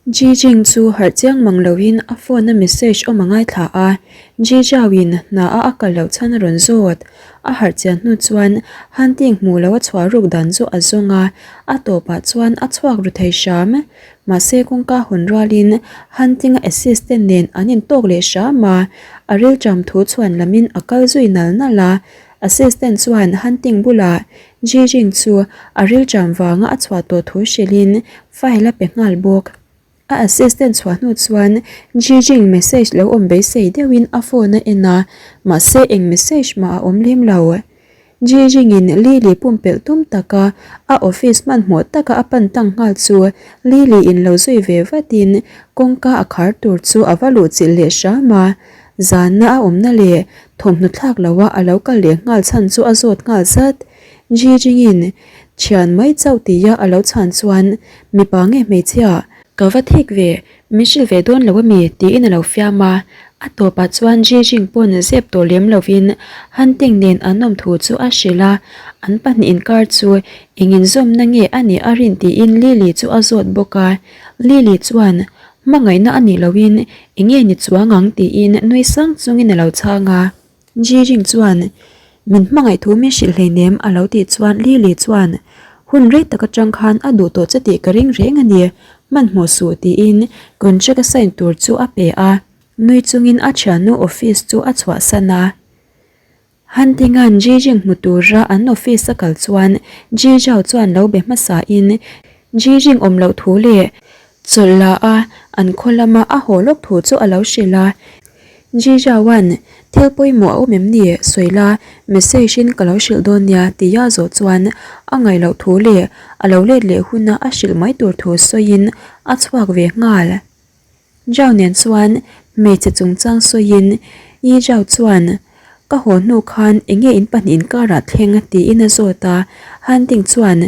Ji Jing chu harh chiang mang loin a phone a message awm a ngaithla a, Ji Zhao in hna a a kal loh chhan a rawn zawt. A harh chian hnu chuan Han Ting hmuh loh a chhuah ruk dan chu a zawng a, a tawpah chuan a chhuak ru thei hram. Mahse kawngka hawn rualin Han Ting a assistant nen an intawk leh hram a, a rilṭam thu chhuan lamin a kal zui nal nal a. Assistant chuan Han Ting bulah Ji Jing chu a rilṭam vanga a chhuah tawh thu hrilhin file a pe nghal bawk. A assistant chhuah hnu chuan Ji Jing message lo awm beisei deuhin a phone a en a, mahse eng message mah a awm lem lo. Ji Jing-in Lily pumpelh tum taka a office hmanhmawh taka a pan tang nghal chu Lily-in lo zui ve vatin kawngka a khar tur chu a va luhchilh leh hram a. Zanna a awmna leh thawmhnaw thlak loha a lo kal leh nghal chhan chu a zawt nghal zat. Ji Jingin thian mai chauh tia a lo chhan chuan mipa nge hmeichhia ka va thik ve, min hrilh ve dawn lo ami tiin a lo fiam a. A tawpah chuan Ji Jing pawn zep tawh lem lovin Hunting nen an awm thu chu a hrilh a, an pahnih inkar chu eng inzawmna nge a nih a rin tiin Lily chu a zawt bawk a. Lily chuan Hmangaihna a nih lohin eng nge ni chuang ang tiin nui sang chungin a lo chhang a. Ji Jing chuan, Min hmangaih thu min hrilh hleinem a lo tih chuan Lily chuan, Hun rei tak atang khan a duh tawh che tih ka ring reng a ni, hmanhmawh suh tiin contract a sign tur chu a pe a, nui chungin a thiannu office chu a chhuahsan a. Hunting-a'n Ji Jing hmu tura an office a kal chuan Ji Zhao chuan lo be hmasa in Ji Jing awm loh thu leh chawlh la a an khaw lama a haw lawk thu chu a lo hrilh a. Ji Zhao-a'n thil pawimawh a awm em ni sawi la message in ka lo hrilh dawn nia tia zawh chuan a ngaih loh thu leh a lo let leh huna a hrilh mai tur thu sawiin a chhuak ve nghal. Zhao nen chuan hmeichhe chungchang sawiin Yi Zhao chuan, Ka haw hnu khan eng nge in pahnih inkarah thleng tiin a zawt a, Han Ding chuan,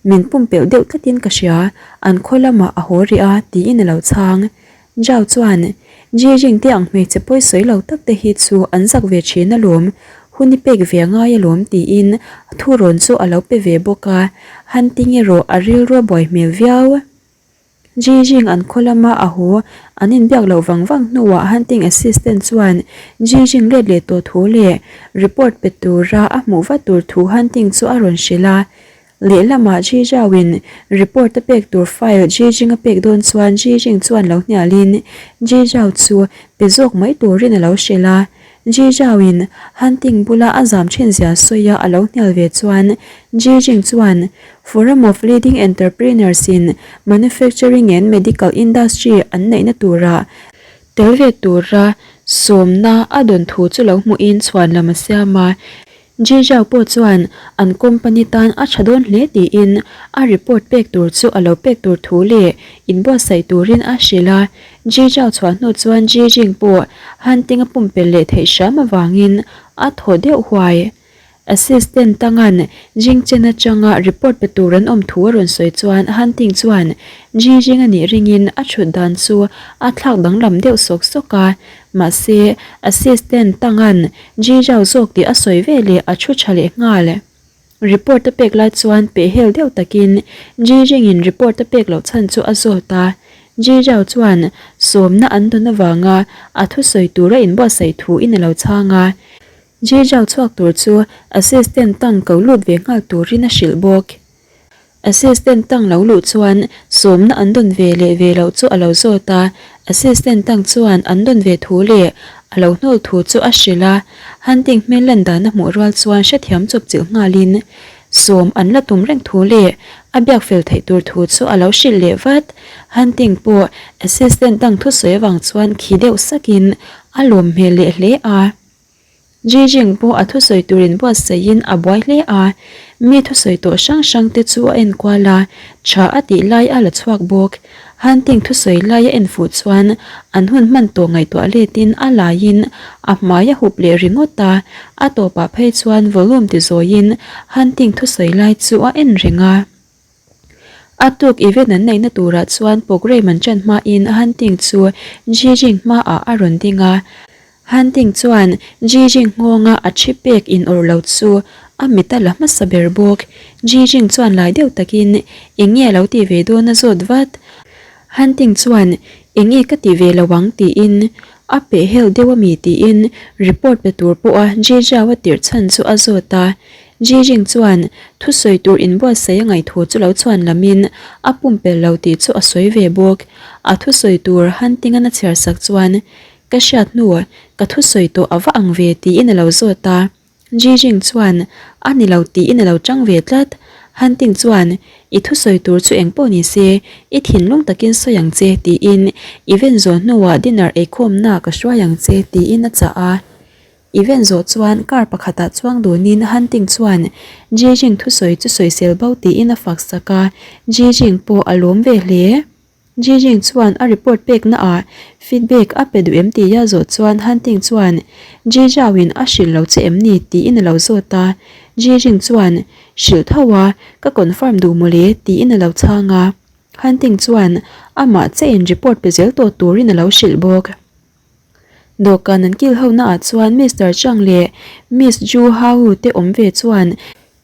Min pumpelh deuh tlatin ka hria, an khaw lamah a haw rih a tiin a lo chhang. Zhao chuan, Ji Jing te ang hmeichhe pawi sawi lo tak te hi chu an zak ve thin alawm, hun i pek ve a ngai alawm tiin thurawn chu a lo pe ve bawk a, Han Ding erawh a rilru a buai hmel viau. Ji Jing an khaw lama a haw an inbiak loh vang vang hnuah hunting assistant chuan Ji Jing let leh tawh thu leh report pe tura a hmuh vat tur thu hunting chu a rawn hrilh a. Lehlamah Ji Zhao-in report a pek tur file Ji Jing a pek dawn chuan Ji Jing chuan lo hnialin Ji Zhao chu pe zawk mai turin a lo hrilh a. Ji Zhao-in hunting bula a zam thin zia sawia a lo hnial ve chuan Ji Jing chuan Forum of Leading Entrepreneurs in Manufacturing and Medical Industry an neihna tura tel ve tura sawmna a dawn thu chu lo hmuhin chhuan lam a siam a. Ji Zhao pawh chuan an company tan a tha dawn hle tiin a report pek tur chu a lo pek tur thu leh inbuatsaih turin a hrilh a. Ji Zhao chhuah hnu chuan Ji Jing pawh hunting a pumpelh leh theih hram avangin a thaw deuh huai. Assistant tangan Jing Chen atanga report pe tur an awm thu a rawn sawi chuan Hunting chuan Ji Jing a nih ringin a thut dan chu a thlak danglam deuh sawk sawk a, mahse assistant tangan Ji Zhao zawk tih a sawi ve leh a thu tha leh nghal. Report a pek lai chuan pehhel deuh takin Ji Jing-in report a pek loh chhan chu a zawt a, Ji Zhao chuan sawmna an dawn avanga a thusawi tura inbuatsaih thu in a lo chhang a. Ji Zhao chhuak tur chu assistant tang ko lut ve nghal turin a hrilh bawk. Assistant tang lo luh chuan sawmna an dawn ve leh ve loh chu a lo zawt a, assistant tang chuan an dawn ve thu leh a lo hnawl thu chu a hrilh a, Hunting hmel lan dan a hmuh rual chuan hrethiam chawp chilh nghalin sawm an la tum reng thu leh a biak fel theih tur thu chu a lo hrilh leh vat. Hunting pawh assistant tang thusawi avang chuan khi deuh sakin a lawm hmel leh hle a. Ji Jing pawh a thusawi turin buatsaihin a buai hle a, mi thusawi tawh hrang hrang te chu a enkual a, tha a tih lai a la chhuak bawk. Han Ting thusawi lai a en fuh chuan an hun hman tawh ngaihtuah letin a laiin a hmai a hup leh ringawt a, a tawpah phei chuan volume ti zawiin Han Ting thusawi lai chu a en reng a. A tuk event an neihna turah chuan programme an ṭan hmain Hunting chu Ji Jing hmaah a rawn ding a. Hunting chuan Ji Jing nghawnga a thi pek in awrh lo chu a mit a la hmasa ber bawk. Ji Jing chuan lai deuh takin eng nge a lo tih ve dawn a zawt vat. Hunting chuan eng nge ka ti ve lo ang tiin a peh hel deuh a mi tiin report pe tur pawha Jijau a tirh chhan chu a zawt a. Jijing chuan thusawi tur inbuatsaih a ngaihthu chu lo chhuan lamin a pumpelh lo tih chu a sawi ve bawk. A thusawi tur Hunting-an a chhiar sak chuan Ka hriat hnu ka thusawi tawh a va ang ve tiin a lo zawt a. Jijing chuan, A ni lo tiin a lo chang ve tlat. Hunting chuan, I thusawi tur chu eng pawh ni se, i thinlung takin sawi ang che tiin event zawh hnuah dinner eikhawmna ka hruai ang che tiin a chah a. Event zawh chuan car pakhatah chuang dunin Hunting chuan Jijing thusawi chu sawisel bo tiin a fak sak a, Jijing pawh a lawm ve hle. Jijing chuan a report pekna ah feedback a pe duh em tih a zawh chuan Hunting chuan Jijao in a hrilh lo che em ni tiin a lo zawt a, Jijing chuan hrilh tho a ka confirm duh mawle tiin a lo chhang a, Hunting chuan amah che in report pe zel tawh turin a lo hrilh bawk. Dawhkan an kil ho naah chuan Mister Chang leh Miss Ju Hau te awm ve chuan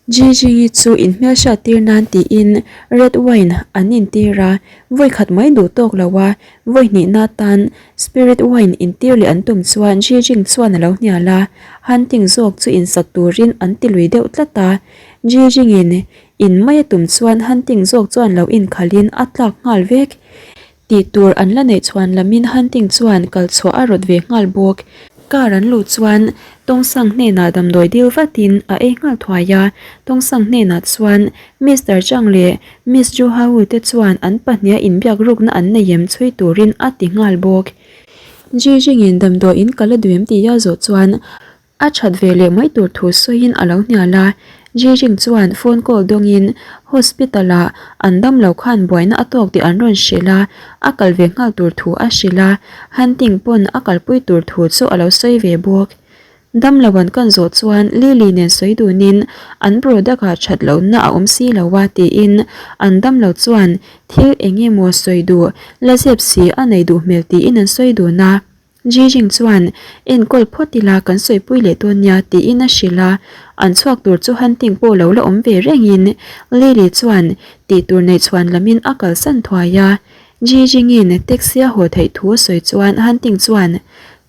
Jijingi chu inhmelhriat tir nan tiin red wine an intir a, vawi khat mai duh tawk lo a, vawi hnihna tan spirit wine intir leh an tum chuan Jijing chuan a lo hnial a, hunting zawk chu insak turin an ti lui deuh tlat a, Jijingin in mai a tum chuan hunting zawk chuan lo inkhalhin a tlak nghal vek. Tih tur an la neih chhuan lamin Hunting chuan kal chhuah a rawt ve nghal bawk. Car an luh chuan Tongsang hnenah damdawi dil vatin a ei nghal thuai a, Tongsang hnenah chuan Mister Chang leh Miss Ju Hau te chuan an pahniha inbiak rukna an nei em chhui turin a ti nghal bawk. Ji Jingin damdawi in kal a duh em tih a zawh chuan A that ve leh mai tur thu sawiin a lo hnial a, Jijing chuan phone call dawngin hospital ah an dam lo khan buaina a tawk tih an rawn hrilh a, a kal ve nghal tur thu a hrilh a, Hunting pawn a kalpui tur thu chu a lo sawi ve bawk. Dam lo an kan zawh chuan Lily nen sawi dunin an product ah that lohna a awm si lo a tiin an dam lo chuan thil eng emaw sawi duh la zep si a nei duh hmel tiin an sawi dun a. Jijing chuan, Enkawl phawt ila kan sawipui leh dawn nia, tiin a hrilh a. An chhuak tur chu hunting pawh lo la awm ve rengin Lily chuan tih tur neih chhuan lamin a kalsan thuai a. Jijingin taxi a haw theih thu a sawi chuan hunting chuan,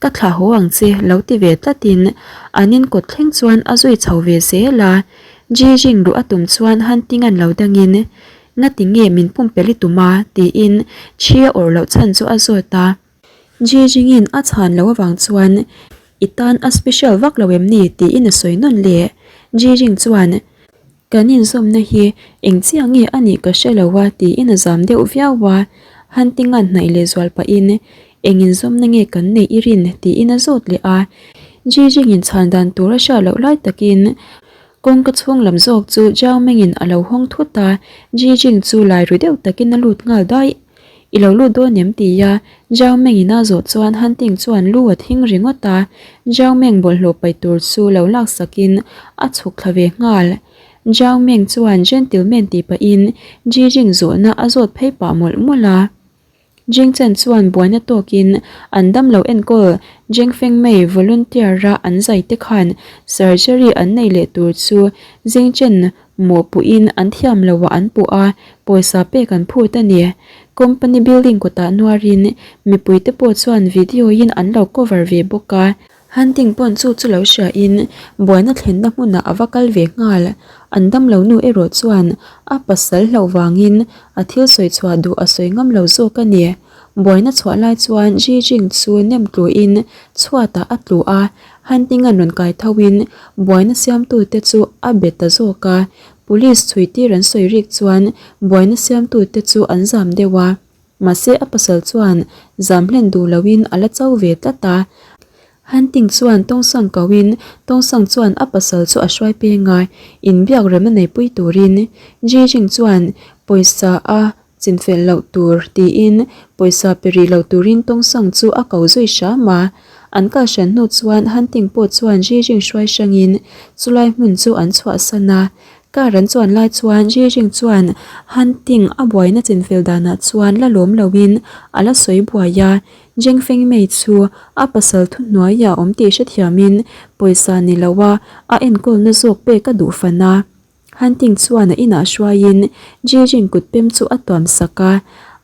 Ka thlah haw ang che, lo ti ve tlatin an inkawt thleng chuan a zui chho ve zel a. Jijing luh a tum chuan hunting an lo dangin, Ngati nge min pumpelh i tum a? tiin thi a awrh loh chhan chu a zawt a. Jijingin a chhan loh avang chuan I tan a special vak lo em ni tiin a sawi nawn leh. Jijing chuan Kan inzawmna hi eng chiah nge a nih ka hre lo a tiin a zam deuh viau a. Hunting-a'n hnaih leh zual pahin Eng inzawmna nge kan neih i rin tiin a zawt leh a. Jijingin chhan dan tur a hriat loh lai takin kawngka chhung lam zawk chu Jiao Mengin a lo hawng thut a, Jijing chu lai ru deuh takin a lut nghal daih. I lo lut dawn em? ti a, Zhao Meng-in a zawh chuan Hunting chuan lu a thing ringawt a, Zhao Meng bawlhhlawh paih tur chu lo laksakin a chhuk thla ve nghal. Zhao Meng chuan Gentleman tih pahin Ji Jing zawhna a zawt phei pah mawlh mawlh a. Jing Chen chuan buaina tawkin an damlo enkawl Jeng Feng Mei volunteer-a an zai te khan surgery an nei leh tur chu Jing Chen Mawhpuhin an thiam lo ah an puh a, pawisa pek an phut a ni. Company building kawtah nuarin mipui te pawh chuan video in an lo cover ve bawk a. Hunting pawn chu chu lo hria in buaina thlenna hmunah a va kal ve nghal. An damlo nu erawh chuan a pasal hlauh vangin a thil sawi chhuah duh a sawi ngam lo zawk a ni. Buaina chhuah lai chuan Ji Jing chu nem tluin chhuatah a tlu a, Hunting-a'n rawn kai thoin buaina siamtute chu a be ta zawk a, police chhui tir an sawi rik chuan buaina siamtute chu an zam deuh a. Mahse a pasal chuan zam hlen duh loin a la cho ve tlat a. Hunting chuan Tawngsang koin Tawngsang chuan a pasal chu a hruai peng a, inbiak remna neipui turin Jijing chuan pawisa a Chinfel loh tur tiin pawisa pe rih lo turin Tawngsang chu a ko zui hram a. An kal hran hnu chuan Hunting pawh chuan Jijing hruai hrangin chulai hmun chu an chhuahsan a. Car an chuan lai chuan Jijing chuan Hunting a buaina chinfel danah chuan la lawm loin a la sawi buai a. Jeng Fengmei chu a pasal thuhnuaiah awm tih hrethiamin pawisa ni loa a enkawlna zawk pek a duh fan a. Hunting chuan a inah hruaiin Jijing kut pem chu a tuam sak a.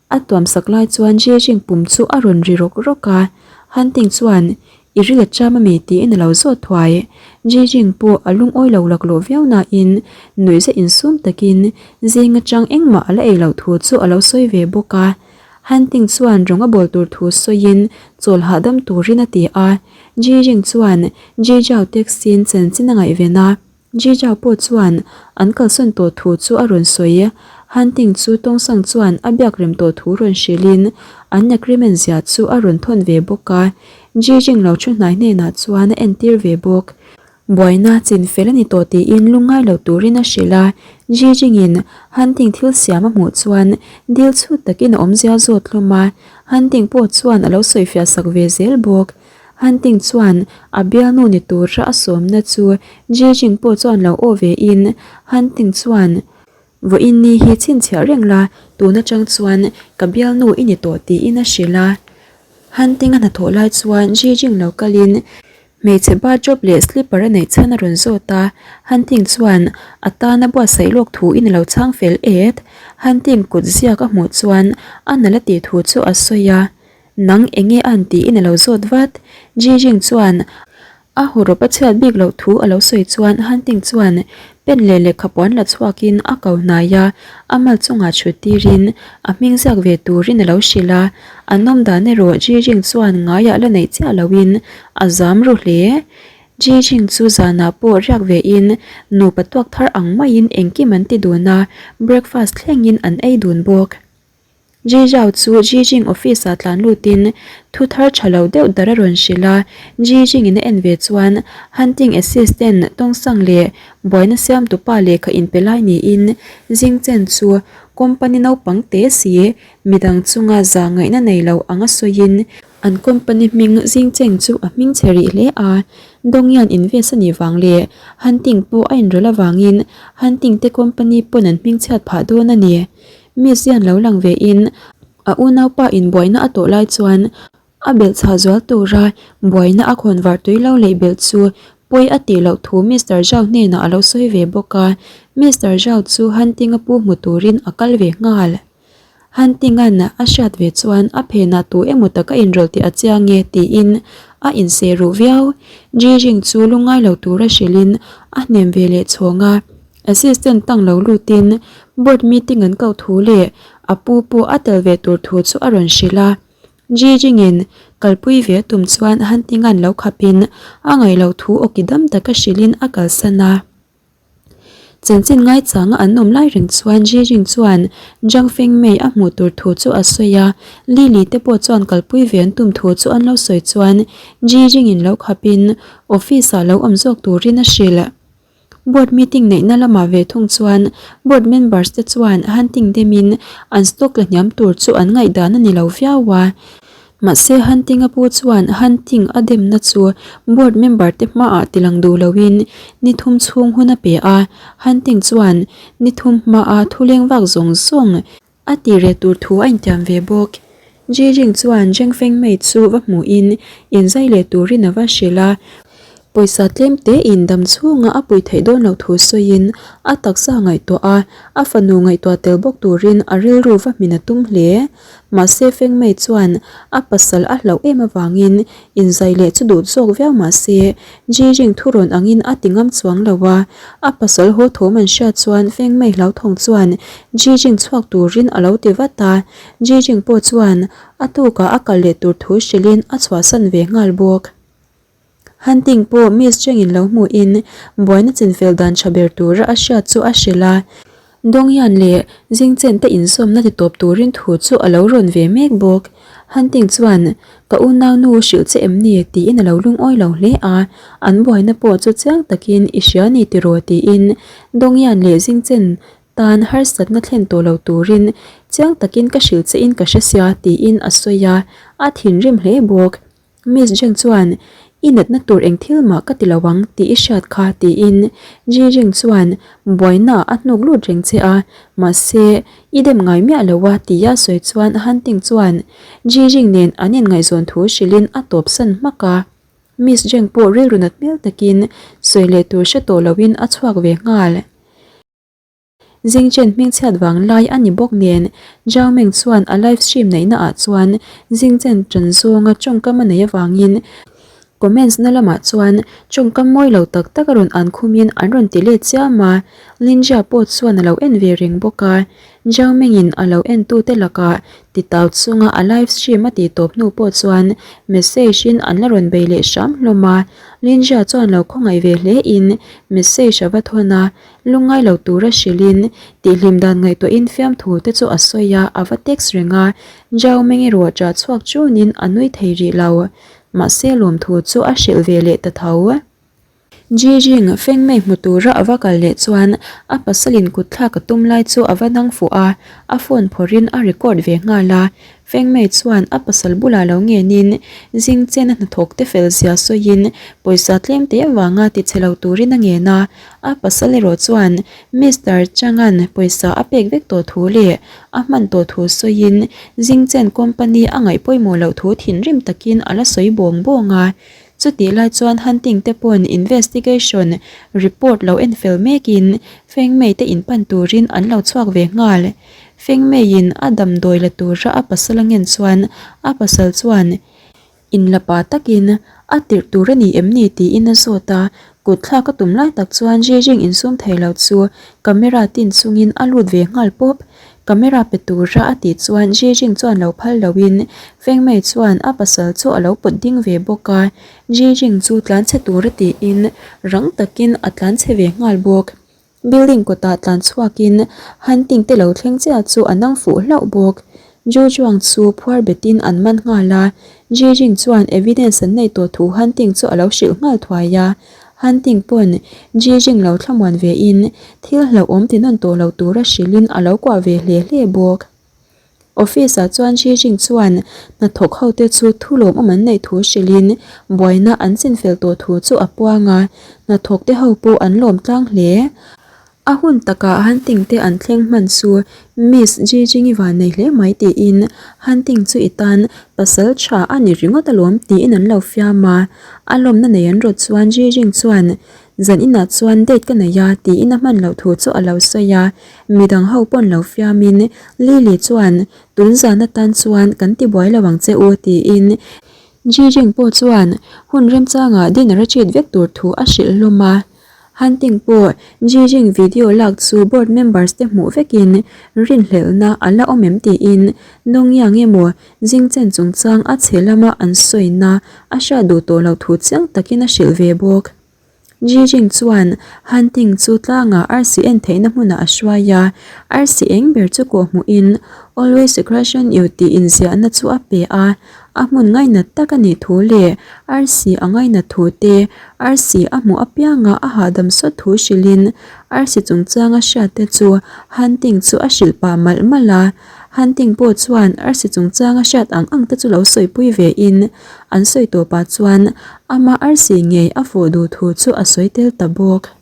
A tuam sak lai chuan Jejing pum chu a rawn ri rawk rawk a, Hunting chuan, I ril a cham ami? tiin a lo zawt thuai. Jejing pawh a lungawi lo laklawh viau nain nuihza insum takin zing atang engmah a la ei loh thu chu a lo sawi ve bawk a. Hunting chuan rawng a bawl tur thu sawiin chawl hahdam turin a ti a. Jejing chuan Jejao taxi-in chanchin a ngaihven a. Jijau pawh chuan an kalsawn tawh thu chu a rawn sawi. Hunting chu Tongsang chuan a biak rem tawh thu rawn hrilhin an agreement zia chu a rawn thawn ve bawk a. Jijing lo thu hnai hnenah chuan a entir ve bawk. Buaina chin fel a ni tawh tiin lungngai lo turin a hrilh a. Jijingin Hunting thil siam a hmuh chuan dil chhut takin a awmzia zawt hlawm a. Hunting pawh chuan a lo sawifiah sak ve zel bawk. Hunting chuan a bialnu ni tura a sawmna chu Jijing pawh chuan lo aw ve in Hunting chuan, Vawiin ni hi chhinchhiah reng la, tun atang chuan ka bialnu i ni tawh tiin a hrilh a. Hunting a hnathawh lai chuan Jijing lo kalin hmeichhe bathrobe leh slipper a neih chhan a rawn zawt a, Hunting chuan a tana buatsaih lawk thu in a lo chhang fel et. Hunting kut ziak a hmuh chuan a nalh a tih thu chu a sawi a. Nang enge an tiin a lo zawt vat. Jijing chuan a hawrawp a chhiat bik loh thu a lo sawi chuan Hunting chuan pen leh lehkhapuan la chhuakin a ko hnai a, a mal chungah chhut tirin a hming ziak ve turin a lo hrilh a. An awm dan erawh Jijing chuan ngaiah la neih chiah loin a zam ru hle. Jijing chu zanah pawh riak vein nupa tuak thar ang maiin engkim an ti dun a, breakfast thlengin an ei dun bawk. Jizhao chu Jijing office ah tlan lutin thu thar tha lo deuh dar a rawn hrilh a, Jijing in a en ve chuan hunting assistant Tongsang leh buaina siamtupa lehkha inpe lai niin Jingchen chu company naupang te si midang chunga za ngaihna nei lo anga sawiin an company hming Jingcheng chu a hming chhe rih hle a, Dongyan invest a nih vang leh hunting pawh a inrawlh avangin hunting te company pawn an hming chhiat phah dawn a ni. Miss hian lo lang ve in a unaupa in buaina a tawh lai chuan a belh chhah zual tura buaina a khawn var tui lo leih belh chu pawi a tih loh thu Mister Zhao hnenah a lo sawi ve bawk a, Mister Zhao chu Hunting-a pu hmu turin a kal ve nghal. Hunting-a'n a hriat ve chuan a phenah tu emaw tak a inrawlh tih a chiang e tiin a inseh ruh viau. Jijing chu lungngai lo tura hrilhin a hnem ve leh chhawng a. Assistant tang lo lutin board meeting an koh thu leh a pu pawh a tel ve tur thu chu a rawn hrilh a. Jijingin kalpui ve a tum chuan Huntinga'n lo khapin a ngaih loh thu awki dam taka hrilhin a kalsan a. Chanchin ngaichanga an awm lai reng chuan Jijing chuan Zhang Fengmei a hmuh tur thu chu a sawi a, Lily te pawh chuan kalpui ve an tum thu chu an lo sawi chuan Jijingin lo khapin office ah lo awm zawk turin a hrilh. Board meeting neihna lamah ve thung chuan board members te chuan hunting demin an stock la hniam tur chu an ngaihdan a ni lo viau a. Mahse hunting a pu chuan hunting a demna chu board member te hmaah tilang duh loin ni thum chhung hun a pe a, hunting chuan ni thum hmaa thuleng vak zawng zawng A ti reh tur thu a intiam ve bawk. Jijing chuan Zheng Fengmei chu va hmuhin inzai leh turin a va hrilh a. Pawisa tlem tein dam chhunga a pui theih dawn loh thu sawiin a taksa ngaihtuah a, a fanu ngaihtuah tel bawk turin a rilru va hmin a tum hle. Mahse Fengmei chuan a pasal a hlauh em avangin inzai leh chu duh zawk viau mahse Jijing thurawn angin a ti ngam chuang lo a, a pasal haw thawm an hriat chuan Fengmei hlauthawng chuan Jijing chhuak turin a lo ti vat a, Jijing pawh chuan a tukah a kal leh tur thu hrilhin a chhuahsan ve nghal bawk. Hunting pawh Miss Chengin lo hmuhin buaina chinfel dan tha ber tura a hriat chu a hrilh a, Dongyan leh Jingchen te inzawmna ti tawp turin thu chu a lo rawn ve mek bawk. Hunting chuan, Ka unaunu hrilh che em ni? tiin a lo lungawi lo hle a, an buaina pawh chu chiang takin i hria ni tiraw tiin Dongyan leh Jingchen tan harsatna thlen tawh lo turin chiang takin ka hrilh che in ka hre sia tiin a sawi a, a thinrim hle bawk. Miss Jeng chuan, I natna tur eng thil mah ka ti lo ang tih i hriat kha tiin Ji Jing chuan buaina a hnuk lut reng che a, mahse i dem ngai miah lo a tia sawi chuan Han Ting chuan Ji Jing nen an inngaihzawn thu hrilhin a tawpsan hmak a. Miss Jeng pawh rilru nat hmel takin sawi leh tur hre tawh loin a chhuak ve nghal. Zingchen hmingchhiat vang lai a ni bawk nen Zhao Meng chuan a live stream neihna ah chuan Zingchen ṭan zawnga ṭawngkam a neih avangin Comments na lamah chuan tawngkam mawi lo tak tak a rawn an khumin an rawn ti let chiam a, Linja pawh chuan a lo en ve reng bawk a. Zhao Mengin a lo en tute lakah titau chunga a live stream a tih tawp hnu pawh chuan message in an la rawn bei leh hram hlawm a. Linja chuan lo khawngaih ve hle in message a va thawn a, lungngai lo tura hrilhin tihhlim dan ngaihtuahin fiamthu te chu a sawi a, a va text reng a. Zhao Meng erawh ṭah chhuak ṭunin a nui thei rih lo. Mahse lawmthu chu a hrilh ve leh ta tho. Jijing Fengmei hmu tura a va kal leh chuan a pasalin kutthlak a tum lai chu a va dang fuh a, a phone phawrhin a record ve nghal a. Fengmei chuan a pasal bulah lo ngenin Jingchen a hnathawk te fel zia sawiin pawisa tlem te avanga ti chhe lo turin a ngen a. A pasal erawh chuan Mister Chang'an pawisa a pek vek tawh thu leh a hman tawh thu sawiin Jingchen company a ngaih pawimawh loh thu thinrim takin a la sawi bawng bawng a. Chutih lai chuan Hunting te pawn investigation report lo en fel mekin Fengmei te inpan turin an lo chhuak ve nghal. Fengmeiin a damdawi la tura a pasal a ngen chuan a pasal chuan Inlapa takin a tirh tur a ni em ni tiin a zawt a, kut thlak a tum lai tak chuan Jejing insum thei lo chu camera tin chungin a lut ve nghal pawp. Camera pe tura a tih chuan Jejing chuan lo phal loin Fengmei chuan a pasal chu a lo pawt ding ve bawk a, Jejing chu tlanchhe tura tiin rang takin a tlanchhe ve nghal bawk. Building kawtah tlan chhuakin hunting te lo thleng chiah chu a nang fuh hlauh bawk. Ju Zhuang chu phuar betin an man nghal a, Ji Jing chuan evidence an neih tawh thu hunting chu a lo hrilh nghal thuai a. Hunting pawn Ji Jing lo thlamuan vein thil hlauhawm ti nawn tawh lo tura hrilhin a lo kuah ve hle hle bawk. Office ah chuan Xi Jing chuan hnathawk hote chu thu lawmawm an neih thu hrilhin buaina an chinfel tawh thu chu a puang a, hnathawk te ho pawh an lawm tlang hle. A hun takah Hunting te an thleng hman chu Miss Xi Jing i van nei hle mai tiin Hunting chu i tan pasal tha a ni ringawt alawm tiin an lo fiam a, a lawmna nei an rawt chuan Xi Jing chuan Zan inah chuan date ka nei a tiin a hman loh thu chu a lo sawi a, Midang ho pawn lo fiamin Lily chuan tun zan atan chuan kan ti buai lo ang che u tiin Jijing pawh chuan hun remchangah dinner a treat vek tur thu a hrilh hlawm a. Hunting pawh Jijing video lak chu board members te hmuh vekin rinhlelhna a la awm em tiin Nongyang emaw Jingchen chungchang a chhe lama an sawina a hriat duh tawh loh thu chiang takin a hrilh ve bawk. Jijing chuan Hunting chu tlangah arsi en theihna hmunah a hruai a, arsi eng ber chu kawh hmuhin Always a crush on you tih inziahna chu a pe a, a hmun ngainat tak a nih thu leh arsi a ngainat thu te, arsi a hmuh apianga a hahdam sawt thu hrilhin arsi chungchanga hriat te chu Hunting chu a hrilh pah malh malh a, Hunting pawh chuan arsi chungchanga hriat ang ang te chu lo sawipui vein An sawi tawh pah chuan ama arsi ngei a fawh duh thu chu a sawi tel ta bawk.